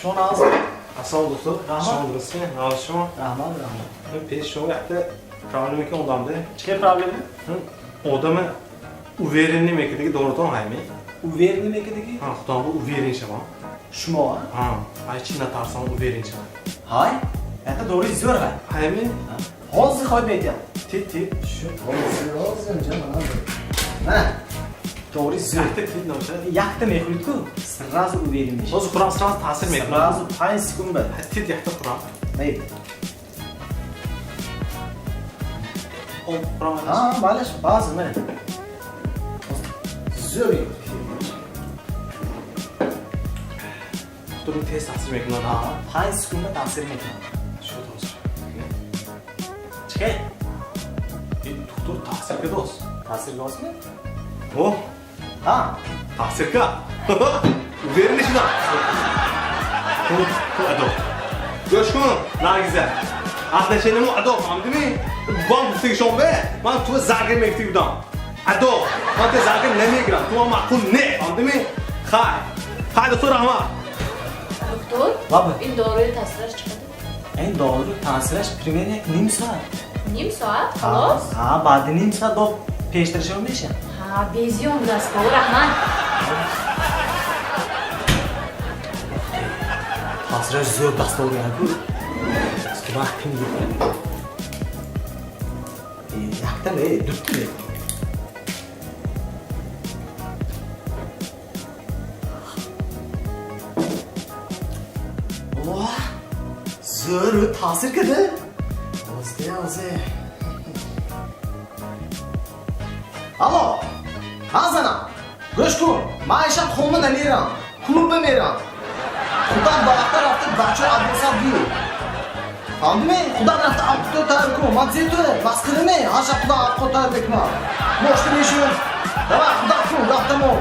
Шумо нағз? Ассалом, доктор. Раҳмат. Шумо дурустми? Нағз шумо? Раҳмат, раҳмат. Пеш шумо якта проблема ки одамда. Чӣ проблема? Одами уверенный мекидаги дорутон ҳайми? Уверенный мекидаги? Ҳа, худам бу уверен шавам. Шумо, а? Ҳа, ай чи натарсам, уверен шавам. Ҳай, якта дори зӯр ҳай. Ҳайми? Ҳозир хоҳед метиям. Тит, тит. Шу, ҳозир, ҳозир, ҷа, мана. Дори зӯр. Якта тит набошад. Якта мехӯред-ку, сразу уверен мешавед. Ҳозир хӯрам, сразу таъсир мекунад. Сразу 5 секунд ба. Тит, якта хӯрам. Наид. Об хӯрам. Ҳа, балеш, баъзе, мана. Зӯр. Доктор, тез таъсир мекунад. Ҳа, 5 секунд ба таъсир мекунад. Шуд ҳозир. Чӣ? Доктор, таъсир кардост. Таъсир кардостми? О, Ҳа. таъсир кард. Уверен шудам. Ту адо. Гӯш кун, Наргиза. Отношения мо адо, фаҳмидими? Бом гуфтагишон бе, ман ту заргир мегуфтаг будам. Адо, ман ту заргир намегирам. Ту ман маъқул не, фаҳмидими? Хай. Хай, доктор, раҳмат. Доктор, Баба. ин дорои таъсираш чӣ қадар? Ин дору таъсираш примерно як ним соат. Ним соат? Халос? Ҳа, баъди ним соат до пештарашон мешавад. Ҳа, безиён будааст. Бо раҳмат. Таъсираш зӯр даст дорияку. Вақт ким. Якта не, дутта не. О, зӯр таъсир карда. Озде, озе. Алло, ҳа, занам, гӯш кун, ман ишаб хона намерам, клубба мерам. Худат ба вақта рафта бачаҳо адреса биё. Фаҳмидими? Худат рафта авқото тайёр кун. Ман зе ту масхараме, ҳар шаб худам авқот тайёр мекунам. Мошта мешӯм. Давай, худат кун, рафта мо.